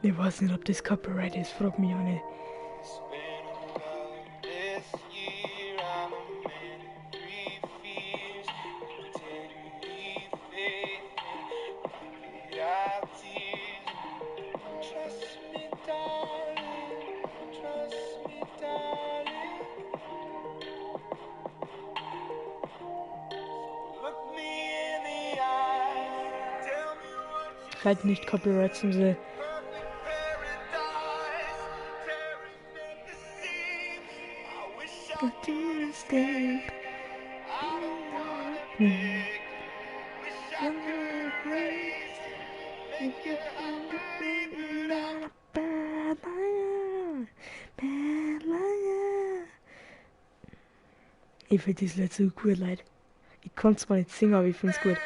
Ich weiß nicht, ob das Copyright ist, frag mich auch nicht. Scheint nicht Copyright zu sein. Ich finde das Lied so gut, Leute. Ich kann zwar nicht singen, aber ich finde es gut.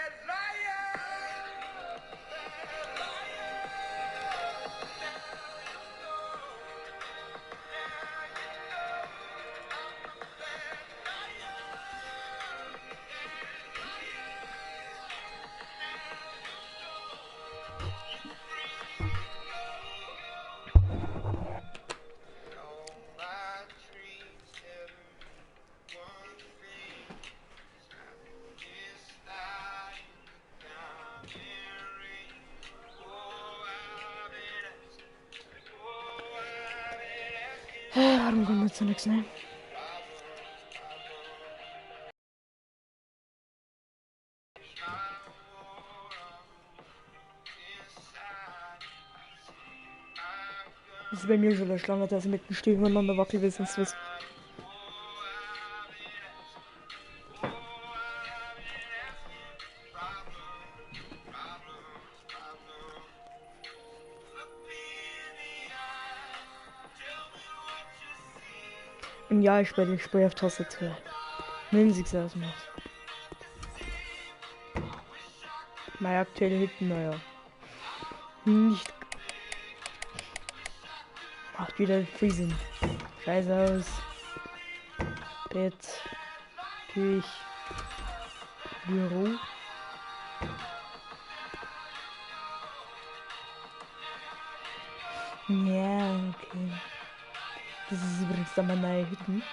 Warum kommt jetzt nichts, ne? Das ist bei mir schon der Schlange, dass ich mit dem Stuhl übereinander wackel wie sonst was. Und ja, ich spiele Spiel auf Tastatur. Wenn sich's ausmacht. Meine aktuelle Hütten, naja. Nicht. Macht wieder Freezing. Scheiß aus. Bett. Küche. Büro. Ja, okay. Das ist übrigens dann meine neue Hütten.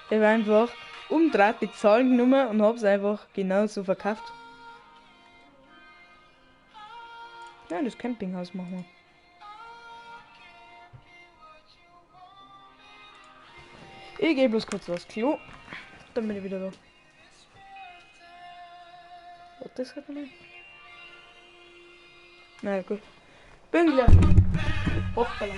Ich habe einfach umgedreht die Zahlen genommen und hab's einfach genauso verkauft. Ja, das Campinghaus machen wir. Ich gehe bloß kurz aufs Klo. Dann bin ich wieder da. Was das gerade mal? Na ja, gut. Bin gleich. Hoppala.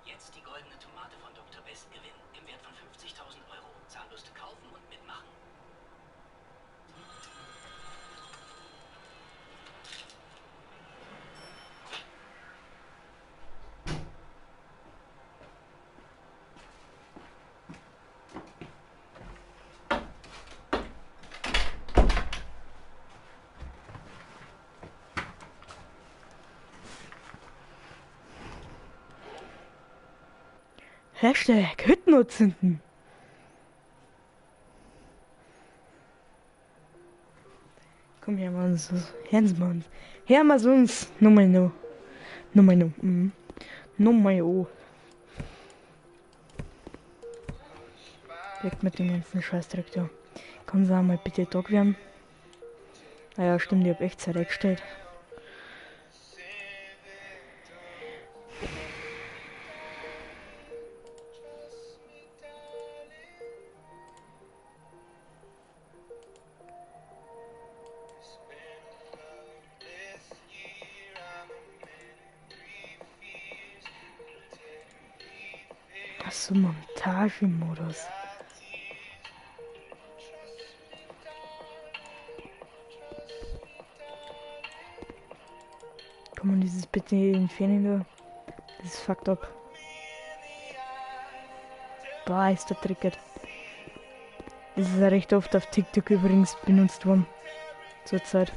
Jetzt die goldene Tomate von Dr. Best gewinnen im Wert von 50.000 Euro. Zahnbürste kaufen und mitmachen. Hashtag Hütten zünden. Komm her, Mann. Herrn Mann. Her mal uns. Nummer no. Nummer no. Nummer o. Weg mit dem ganzen Scheißdreck da. Kann sie mal bitte Tag werden? Naja, stimmt, ich hab echt Zeit eingestellt. Ach so, Montagemodus. Kann man dieses bitte entfernen da? Das ist fucked up. Boah, ist der triggert. Das ist ja recht oft auf TikTok übrigens benutzt worden. Zurzeit.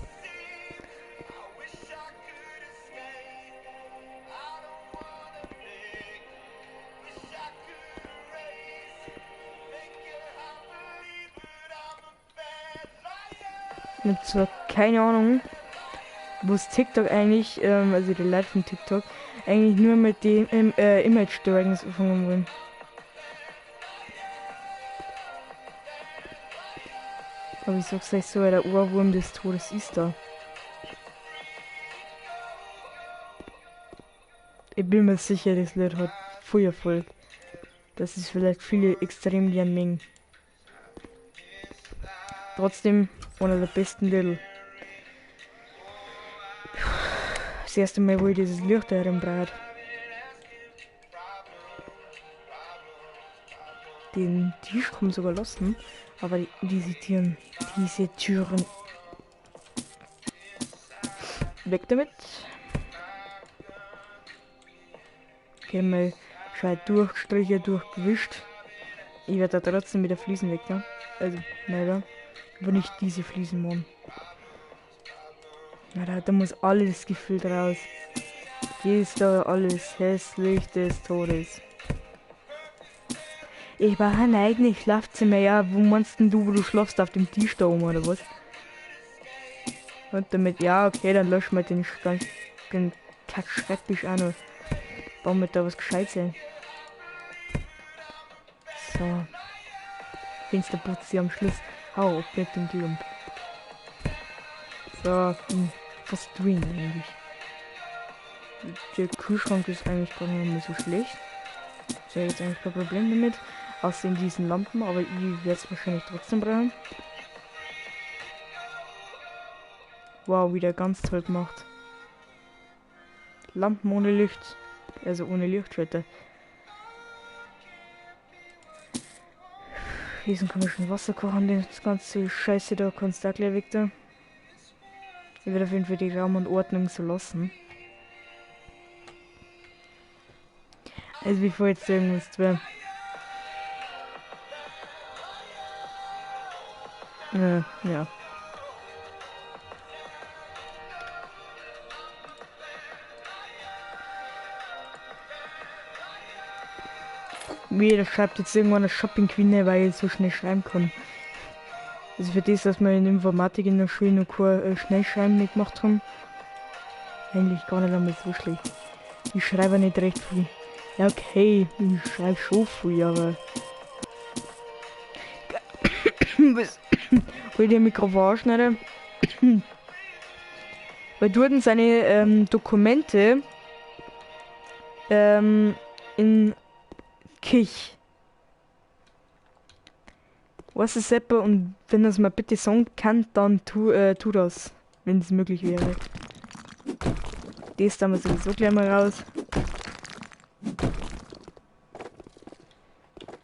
Ich hab zwar keine Ahnung, was TikTok eigentlich, also die Leute von TikTok, eigentlich nur mit dem Image Dragons anfangen wollen. Aber ich sag's euch so, der Ohrwurm des Todes ist da. Ich bin mir sicher, das Lied hat voll Erfolg. Das ist vielleicht viele extrem gern mögen. Trotzdem einer der besten Lieder. Das erste Mal, wo ich dieses Licht da herumbrauche. Den Tisch kann man sogar lassen, aber diese Türen. Weg damit. Okay, mal gescheit durchgestrichen, durchgewischt. Ich werde da trotzdem wieder Fliesen weg, ne? Also, leider. Aber nicht diese Fliesen, Mann. Na, da muss alles gefüllt raus. Hier ist da alles hässlich des Todes. Ich brauche ein eigenes Schlafzimmer, ja. Wo meinst denn du, wo du schlafst? Auf dem Tisch da oben, oder was? Und damit, ja, okay, dann löschen wir den Kack-Schreibtisch auch noch. Bauen wir da was Gescheites ein. So. Fensterputz hier am Schluss. Hau ab mit dem Klump. So, was tue ich denn eigentlich? Der Kühlschrank ist eigentlich gar nicht mehr so schlecht. Ich habe jetzt eigentlich kein Problem damit. Außer in diesen Lampen, aber ich werde es wahrscheinlich trotzdem brauchen. Wow, wieder ganz toll gemacht. Lampen ohne Licht. Also ohne Lichtschalter. Diesen komischen Wasserkocher, das ganze Scheiße da kannst du auch gleich weg da. Ich werde auf jeden Fall die Raum und Ordnung so lassen. Also bevor jetzt irgendwas wäre. Ja. Jeder schreibt jetzt irgendwann eine Shopping Queen, weil ich so schnell schreiben kann. Also für das, dass wir in Informatik in der Schule noch kein Schnellschreiben nicht gemacht haben, eigentlich gar nicht einmal so schlecht. Ich schreibe nicht recht viel. Ja, okay, ich schreibe schon viel, aber... Was? Hol dir Mikrofon anschneiden. Weil dort seine Dokumente in Kich. Was ist Seppe? Und wenn das mal bitte sagen kann, dann tu das, wenn es möglich wäre. Das da wir sowieso gleich mal raus.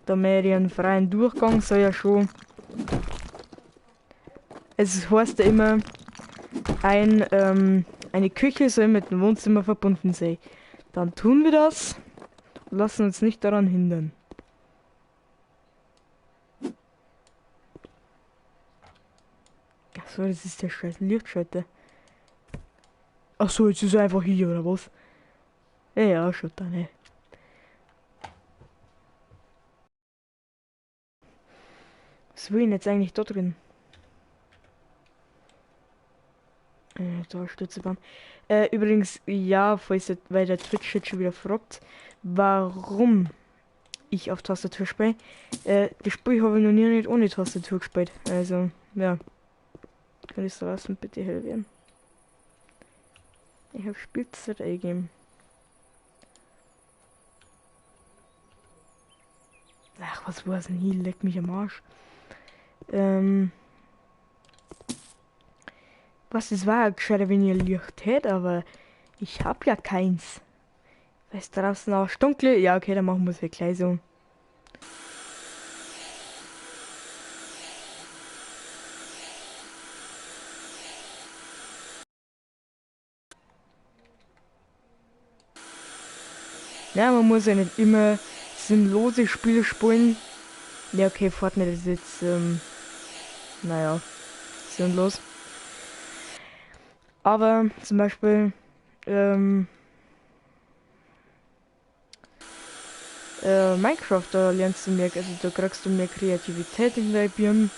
Da wir einen freien Durchgang soll ja schon. Es heißt ja immer, eine Küche soll mit dem Wohnzimmer verbunden sein. Dann tun wir das und lassen uns nicht daran hindern. Achso, das ist der scheiß Lichtschalter. Achso, jetzt ist er einfach hier, oder was? Ja, ja, schon da, ne. Was will ich denn jetzt eigentlich da drin? Da Stützebahn. Übrigens, ja, falls ihr, weil der Twitch jetzt schon wieder fragt, warum ich auf Tastatur spiele. Das Spiel habe ich noch nie nicht ohne Tastatur gespielt. Also, ja. Kann ich draußen bitte hell werden? Ich habe Spielzeit eingegeben. Ach, was war's denn hier? Leck mich am Arsch. Was, das war ja gescheiter, wenn ihr Licht hättet, aber ich hab ja keins. Weil es draußen auch dunkel. Ja, okay, dann machen wir es ja gleich so. Ja, man muss ja nicht immer sinnlose Spiele spielen. Ja, okay, Fortnite ist jetzt, naja, sinnlos. Aber zum Beispiel, Minecraft, da lernst du mehr, also da kriegst du mehr Kreativität in dein Birn.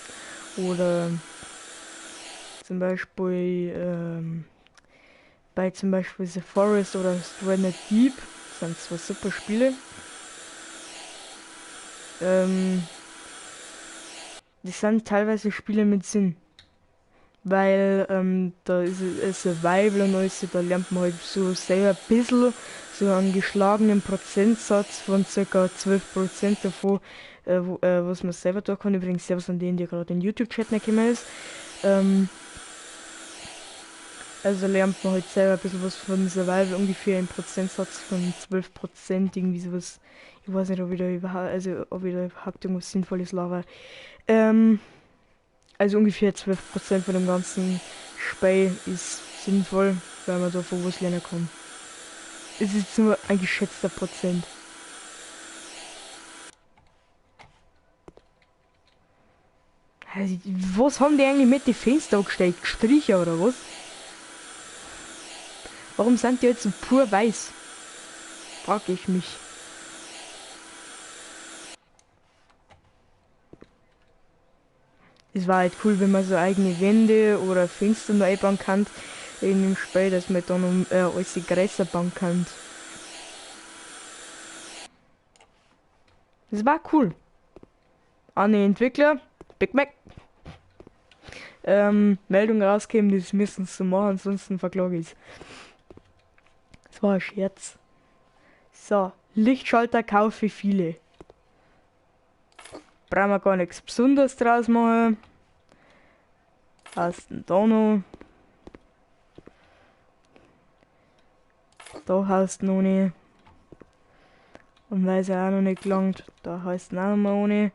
Oder zum Beispiel, bei zum Beispiel The Forest oder Stranded Deep, das sind zwei super Spiele. Das sind teilweise Spiele mit Sinn. Weil da ist es Survival und alles, da lernt man halt so selber ein bisschen, so einen geschlagenen Prozentsatz von circa 12% davon, was man selber tun kann. Übrigens, servus an den, der gerade in den YouTube-Chat nicht gekommen ist. Also lernt man halt selber ein bisschen was von Survival, ungefähr ein Prozentsatz von 12%, irgendwie sowas. Ich weiß nicht, ob ich da überhaupt, also ob ich da überhaupt irgendwas Sinnvolles laber. Also ungefähr 12% von dem ganzen Spiel ist sinnvoll, weil man davon was lernen kann. Es ist nur ein geschätzter Prozent. Also, was haben die eigentlich mit den Fenster angestellt? Gestrichen oder was? Warum sind die jetzt so pur weiß? Frag ich mich. Es war halt cool, wenn man so eigene Wände oder Fenster noch einbauen kann in dem Spiel, dass man dann alles größer bauen kann. Das war cool. An den Entwickler, Big Mac. Meldung rausgeben, das müssen sie machen, ansonsten verklage ich's. Das war ein Scherz. So, Lichtschalter kaufe ich viele. Brauchen wir gar nichts Besonderes draus machen. Was denn da noch? Da heißt noch nicht. Und weil es ja auch noch nicht gelangt, da heißt es auch noch mal ohne.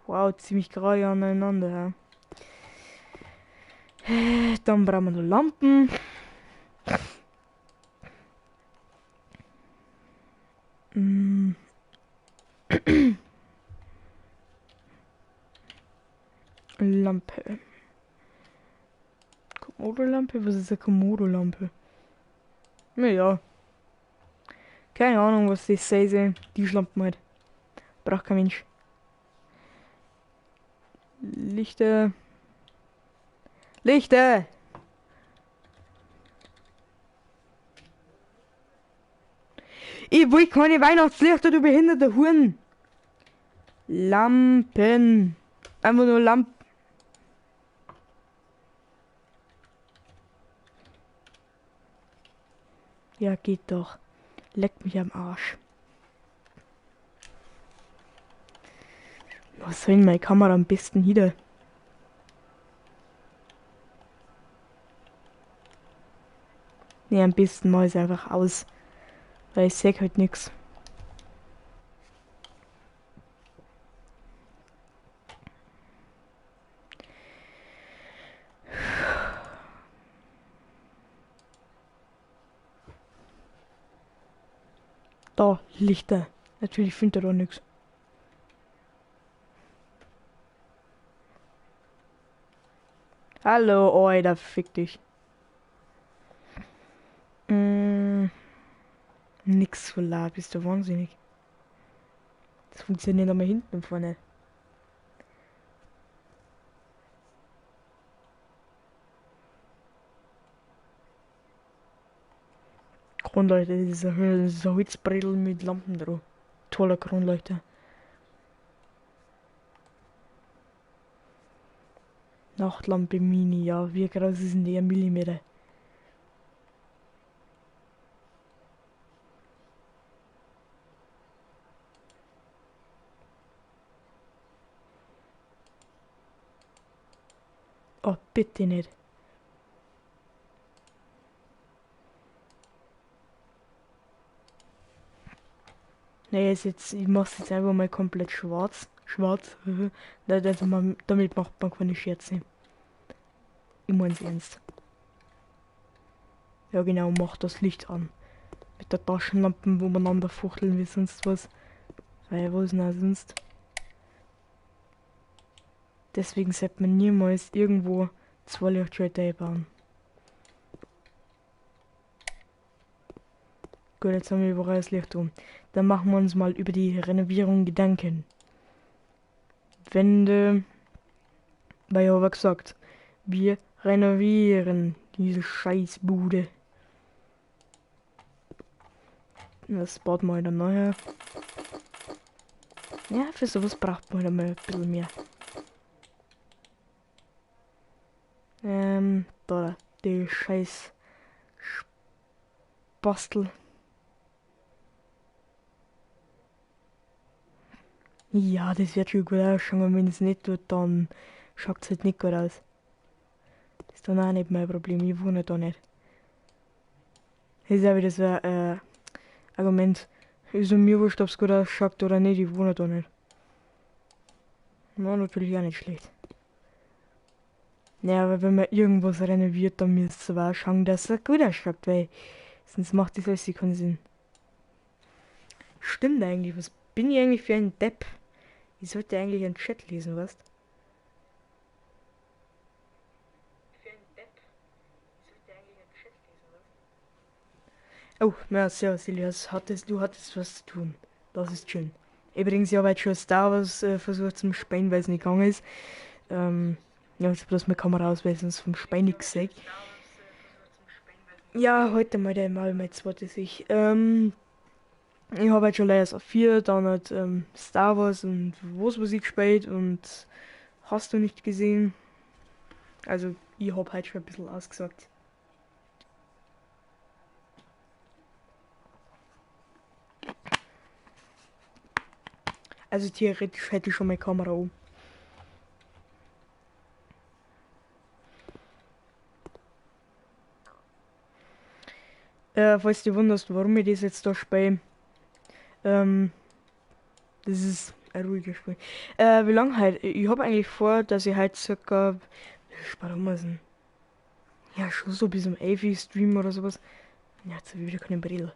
Wow, ziemlich gerade aneinander. Ja. Dann brauchen wir noch Lampen. Lampe. Komodo-Lampe? Was ist eine Komodo-Lampe? Naja. Keine Ahnung, was das sei. Die Schlampen halt. Braucht kein Mensch. Lichter. Lichter! Ich will keine Weihnachtslichter, du behinderter Huren! Lampen! Einfach nur Lampen. Ja, geht doch. Leck mich am Arsch. Was soll denn meine Kamera am besten hier? Ne, am besten mach ich's einfach aus. Weil ich seh halt nix. Da, Lichter. Natürlich findet er da nix. Hallo, Alter, fick dich. Nix Solar, bist du wahnsinnig. Das funktioniert nochmal hinten und vorne. Kronleuchter, das ist ein Holzbrettel mit Lampen drauf. Toller Kronleuchter. Nachtlampe Mini, ja, wie groß ist denn der Millimeter? Oh, bitte nicht. Nee, ist jetzt, ich mach's jetzt einfach mal komplett schwarz. Schwarz. Nein, also man, damit macht man keine Scherze. Ich mein's ernst. Ja genau, mach das Licht an. Mit der Taschenlampe umeinander fuchteln wie sonst was. Weil wo ist denn auch sonst? Deswegen sollte man niemals irgendwo zwei Lichtschalter einbauen. Gut, jetzt haben wir überall das Licht um. Dann machen wir uns mal über die Renovierung Gedanken. Wände. Weil ich habe gesagt, wir renovieren diese Scheißbude. Das baut man dann nachher. Ja, für sowas braucht man halt mal ein bisschen mehr. Da, die scheiß Spastel. Ja, das wird schon gut ausschauen, und wenn es nicht tut, dann schaut's halt nicht gut aus. Das ist dann auch nicht mein Problem, ich wohne da nicht. Das ist auch wieder so ein Argument. Ist mir wurscht, ob's gut ausschaut oder nicht, ich wohne da nicht. Na, natürlich auch nicht schlecht. Naja, aber wenn man irgendwas renoviert, dann müsst ihr aber auch schauen, dass es gut ausschaut, weil sonst macht das alles keinen Sinn. Stimmt eigentlich, was bin ich eigentlich für ein Depp? Ich sollte eigentlich einen Chat lesen, weißt? Oh, ja, servus Elias, du hattest was zu tun. Das ist schön. Übrigens, ich habe heute schon Star Wars versucht zum Spielen, weil es nicht gegangen ist. Ja, ich hab bloß meine Kamera aus, weil ich sonst vom Spielen nichts sehe. Ja, heute mal der mal mein zweites Ich. Ich habe heute schon Layers of 4, dann halt Star Wars und was weiß ich gespielt und hast du nicht gesehen. Also, ich hab heute schon ein bisschen ausgesagt. Also theoretisch hätte ich schon meine Kamera oben. Falls du dich wunderst, warum ich das jetzt da spiele. Das ist ein ruhiges Spiel. Wie lange halt? Ich hab eigentlich vor, dass ich halt circa, wie spät haben wir's denn? Ja, schon so bis um 11 Uhr streamen oder sowas. Ja, jetzt hab ich wieder keine Brille.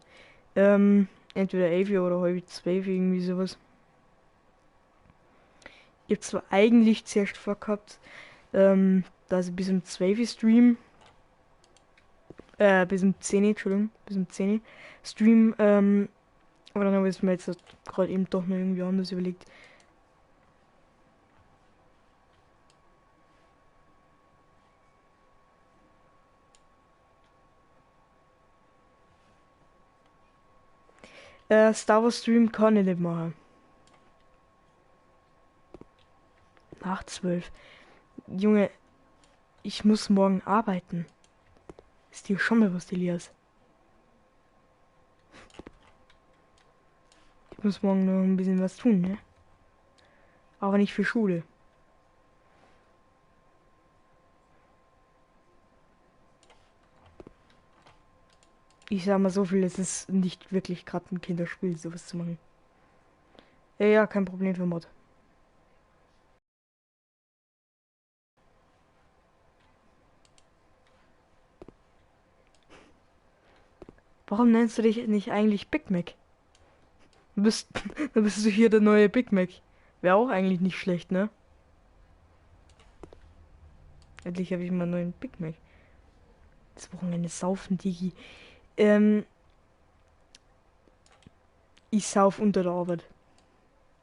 Entweder 11 Uhr oder halb 12, irgendwie sowas. Ich hab zwar eigentlich zuerst vorgehabt, dass ich bis um 12 Uhr stream. Bis um 10 Uhr, Entschuldigung, bis um 10 Uhr stream. Aber dann habe ich es mir jetzt gerade eben doch noch irgendwie anders überlegt. Star Wars Stream kann ich nicht machen. Nach 12. Junge, ich muss morgen arbeiten. Ist dir schon bewusst, Elias? Ich muss morgen noch ein bisschen was tun, ne? Aber nicht für Schule. Ich sag mal so viel, es ist nicht wirklich grad ein Kinderspiel, sowas zu machen. Ja, ja, kein Problem für Mod. Warum nennst du dich nicht eigentlich Big Mac? Dann bist du hier der neue Big Mac. Wäre auch eigentlich nicht schlecht, ne? Endlich habe ich mal einen neuen Big Mac. Das Wochenende saufen, Digi. Ich sauf unter der Arbeit.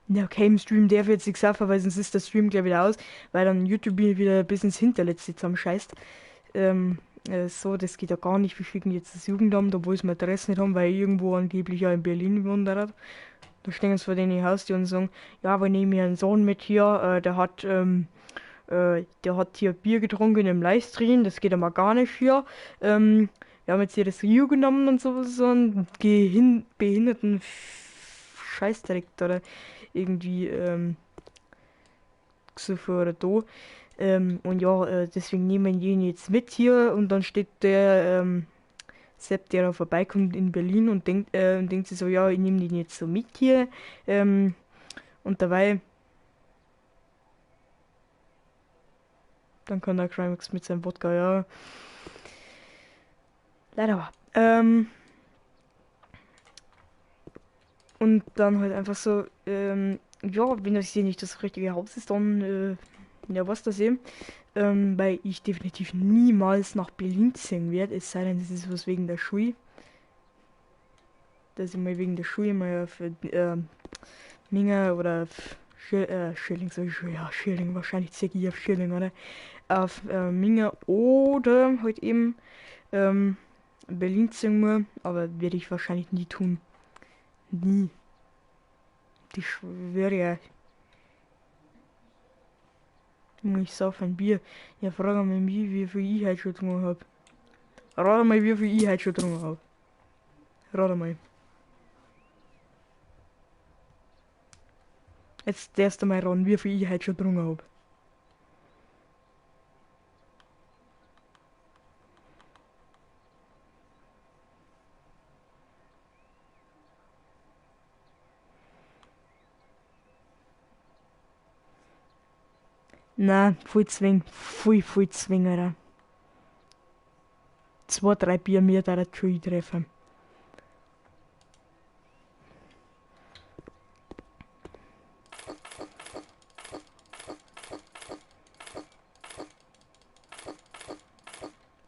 Ja, okay, im Stream darf ich jetzt nicht saufen, weil sonst ist der Stream gleich wieder aus, weil dann YouTube mir wieder bis ins Hinterletzte zusammenscheißt. So, das geht ja gar nicht. Wir schicken jetzt das Jugendamt, obwohl sie meine Adresse nicht haben, weil ich irgendwo angeblich ja in Berlin wandert. Da stehen sie vor denen Haustür und sagen, ja, wir nehmen hier einen Sohn mit hier, der hat hier Bier getrunken im Livestream, das geht aber gar nicht hier. Wir haben jetzt hier das Jugendamt und so, so einen behinderten Scheißdreck oder irgendwie so vor oder da. Und ja, deswegen nehmen wir ihn jetzt mit hier und dann steht der Sepp, der da vorbeikommt in Berlin und denkt sich so, ja, ich nehme den jetzt so mit hier. Und dabei dann kann der Crimex mit seinem Wodka, ja. Leider war. Und dann halt einfach so, ja, wenn das hier nicht das richtige Haus ist, dann, ja, was das eben. Weil ich definitiv niemals nach Berlin ziehen werde, es sei denn, es ist was wegen der Schule. Dass ich mal wegen der Schule mal auf Minga oder auf Schilling, sag ich schon, ja, Schilling, wahrscheinlich ziehe ich auf Schilling, oder? Auf Minga oder halt eben Berlin ziehen muss, aber werde ich wahrscheinlich nie tun. Nie. Die schwöre ich euch. Ich sauf ein Bier. Ja, frag mal mich, wie viel ich heute schon getrunken hab. Rat mal, wie viel ich heute schon getrunken hab. Rat mal. Jetzt darfst du mal raten, wie viel ich heute schon getrunken hab. Na, voll zwing, voll zwing, Alter. 2, 3 Bier mehr da schon eintreffen.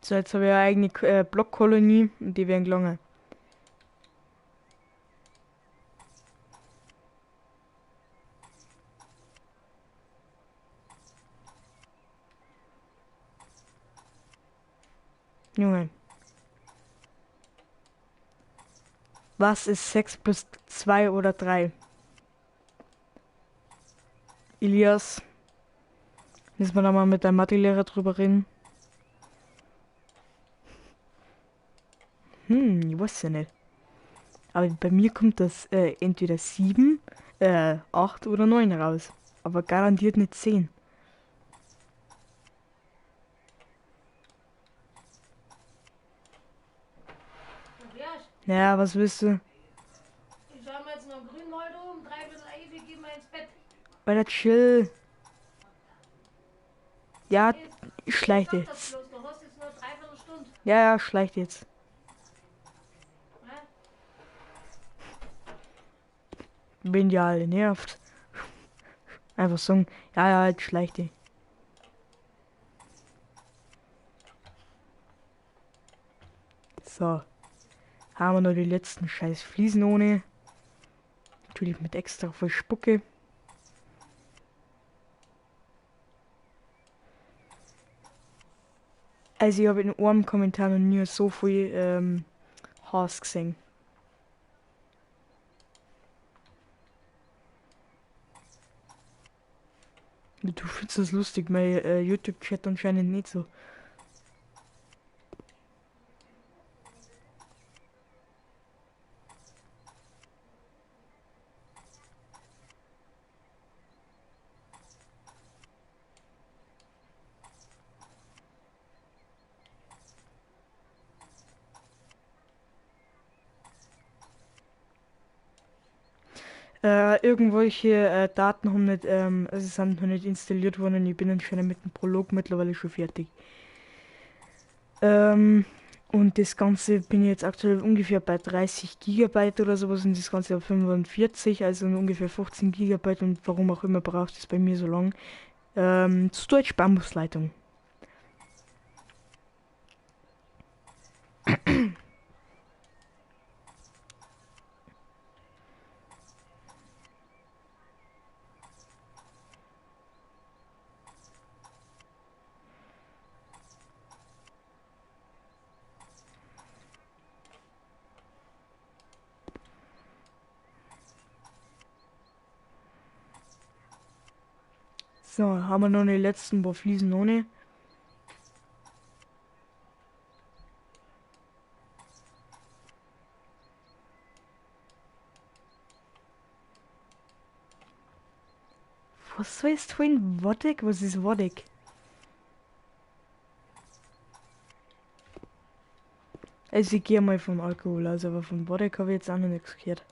So, jetzt habe ich eine eigene Blockkolonie und die werden gelangen. Junge. Was ist 6 plus 2 oder 3? Elias. Müssen wir da mal mit deinem Mathelehrer drüber reden? Ich weiß ja nicht. Aber bei mir kommt das entweder 7, 8 oder 9 raus. Aber garantiert nicht 10. Ja, was willst du? Ich schau mir jetzt noch Grünwald um, 10:45 gehen wir ins Bett. Alter, chill. Ja, ich schleich jetzt. Bloß, du hast jetzt noch 3/4 Stunde. Ja, ja, schleich jetzt. Ja? Bin ja alle nervt. Einfach sagen, ja, ja, jetzt schleich dich. So. Haben wir noch die letzten scheiß Fliesen ohne. Natürlich mit extra viel Spucke. Also ich habe in einem Kommentar noch nie so viel Hass gesehen. Du findest das lustig, mein YouTube-Chat anscheinend nicht so. Irgendwelche Daten haben nicht, also sind noch nicht installiert worden und ich bin anscheinend mit dem Prolog mittlerweile schon fertig. Und das Ganze bin ich jetzt aktuell ungefähr bei 30 Gigabyte oder sowas und das Ganze auf 45, also ungefähr 15 Gigabyte und warum auch immer braucht es bei mir so lang. Zu Deutsch Bambusleitung. So, haben wir noch die letzten paar Fliesen ohne. Was soll es tun? Wodek? Was ist Wodek? Also ich gehe mal vom Alkohol aus, aber von Wodek habe ich jetzt auch noch nichts gehört.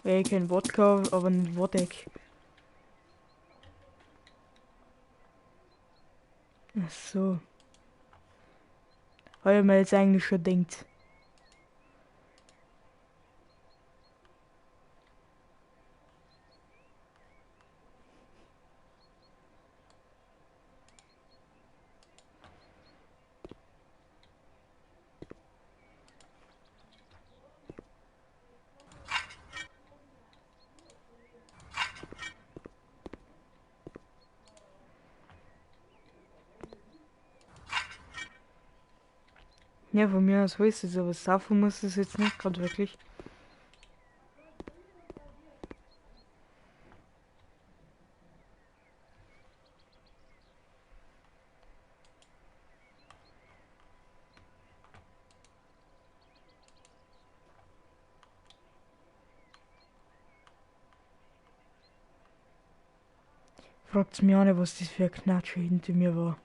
Ich kenn Wodka, aber nicht Wodek. Ach so. Hab ich mir jetzt eigentlich schon gedacht. Ja, von mir aus heißt es, aber saufen muss es jetzt nicht gerade wirklich. Fragt's mich auch nicht, was das für ein Knatscher hinter mir war.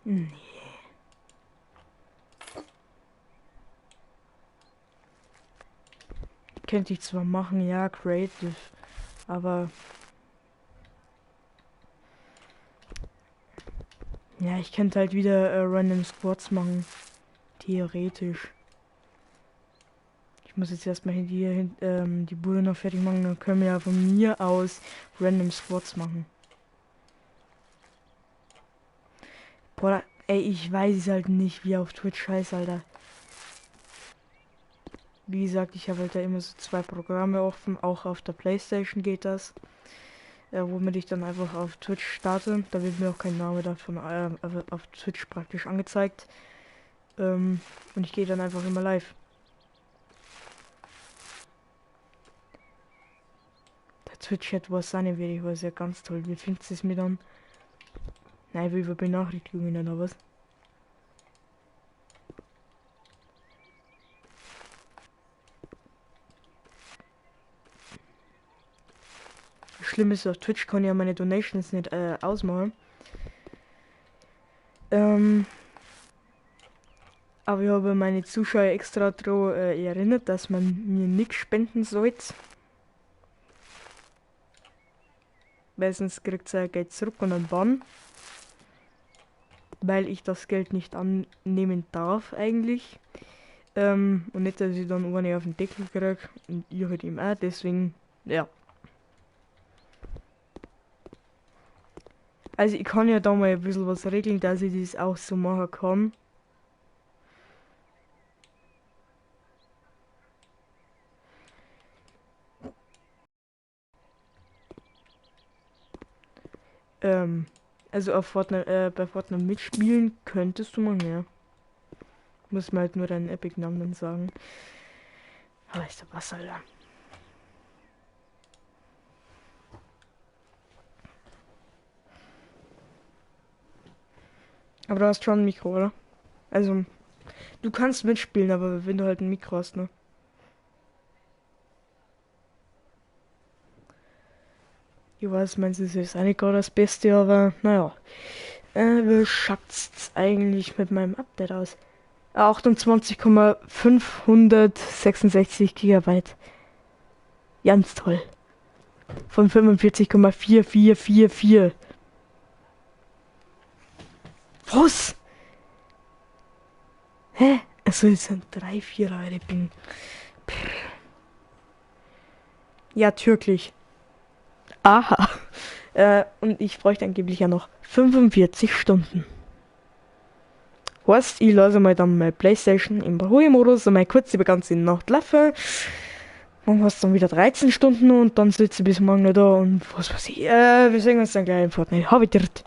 Nee. Könnte ich zwar machen, ja, Creative, aber ja, ich könnte halt wieder Random Squads machen. Theoretisch. Ich muss jetzt erstmal hier die Bude noch fertig machen, dann können wir ja von mir aus Random Squads machen. Boah, ey, ich weiß es halt nicht, wie auf Twitch heißt, Alter. Wie gesagt, ich habe halt da immer so zwei Programme offen, auch auf der Playstation geht das. Womit ich dann einfach auf Twitch starte. Da wird mir auch kein Name davon auf Twitch praktisch angezeigt. Und ich gehe dann einfach immer live. Der Twitch-Chat weiß auch nicht, wie ich weiß ja ganz toll. Wie findest du es mir dann? Nein, wie über Benachrichtigungen oder was? Schlimm ist, auf Twitch kann ich ja meine Donations nicht ausmachen. Aber ich habe meine Zuschauer extra daran erinnert, dass man mir nichts spenden sollte. Weil sonst kriegt ihr Geld zurück und einen Bann. Weil ich das Geld nicht annehmen darf eigentlich. Und nicht, dass ich dann eine auf den Deckel krieg und ich halt ihm auch, deswegen, ja. Also ich kann ja da mal ein bisschen was regeln, dass ich das auch so machen kann. Also auf Fortnite, bei Fortnite mitspielen könntest du mal mehr. Muss man halt nur deinen Epic-Namen dann sagen. Aber ist doch was, Alter. Aber du hast schon ein Mikro, oder? Also, du kannst mitspielen, aber wenn du halt ein Mikro hast, ne? Ich weiß, meinst du, das ist eigentlich gerade das Beste, aber naja. Wie schaut's eigentlich mit meinem Update aus? 28,566 Gigabyte. Ganz toll. Von 45,4444. Was? Hä? Also es sind 3, 4 Leute. Bin. Ja, türklich. Aha. Und ich bräuchte angeblich ja noch 45 Stunden. Heißt, ich lasse mal dann meine Playstation im Ruhemodus und mal kurz die ganze Nacht laufen. Dann hast du dann wieder 13 Stunden und dann sitze ich bis morgen noch da und was weiß ich. Wir sehen uns dann gleich im Fortnite. Hab ich direkt.